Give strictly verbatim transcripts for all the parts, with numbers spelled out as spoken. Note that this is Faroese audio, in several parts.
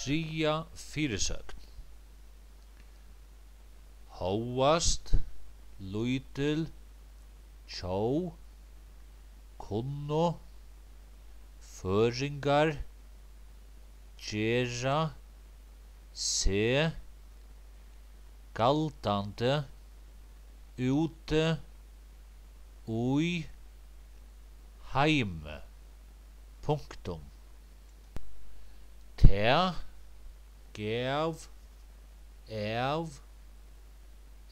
Triðja fyrisøgn. Hóast lítil tjóð kunnu føroyingar gera seg galdandi úti í heimi. Punktum. Tað gav av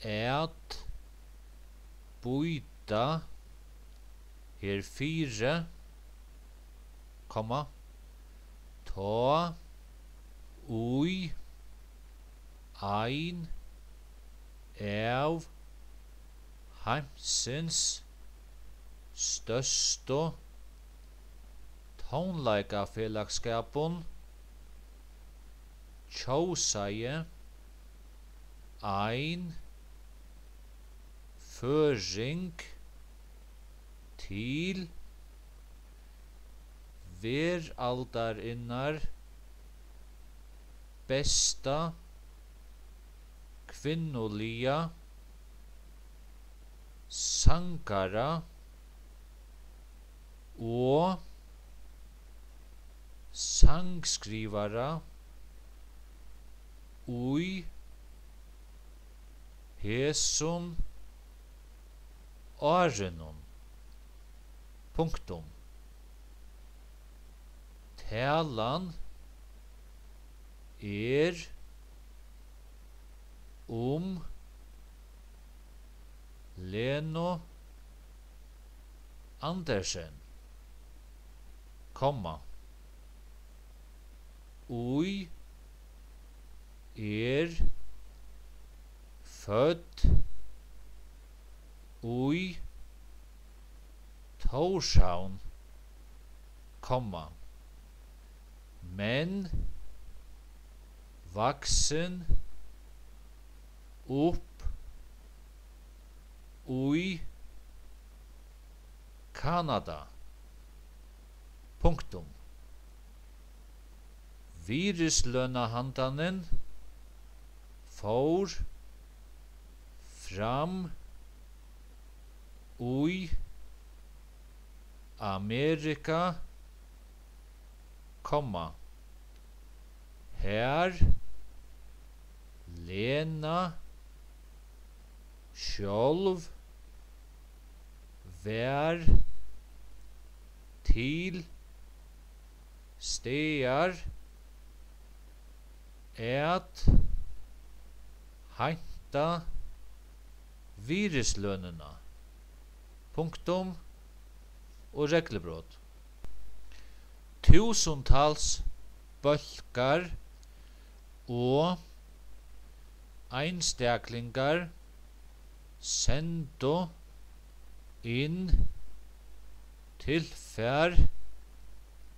at býta herfyri, komma, tá ið ein av heimsins størstu tónleikafelagsskapum kjósaði ein føroying til veraldarinnar besta kvinnuliga sangara og sangskrivarar í hesum árinum. Punktum. Talan er um Lenu Andersen, komma, ið er fødd í Tórshavn, komma, men vaksin upp í Kanada. Punktum. Virðislønahandanin fór fram í Amerika, komma, har Lena sjálv var til staðar at heinta virðislønina. Punktum og reglubrot. Túsundtals bólkar og einstaklingar sendu inn tilfar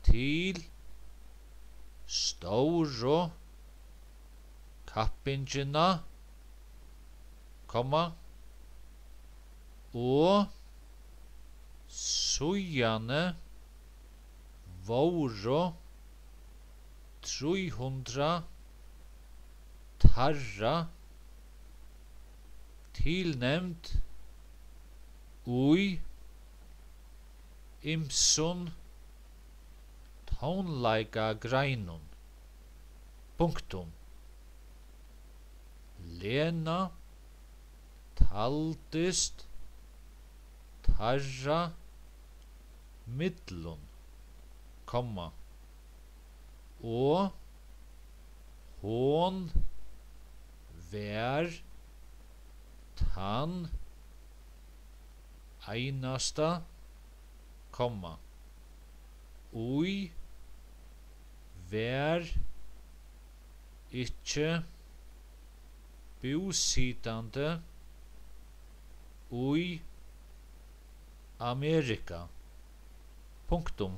til stóru kappingina, komma, og síðani vóru trý hundrað teirra tilnevnd í ymsum tónleikagreinum. Punktum. Lena taldist teirra millum, komma, og hon var tann einasta, komma, ið var ikki búsitandi í Amerika. Punktum.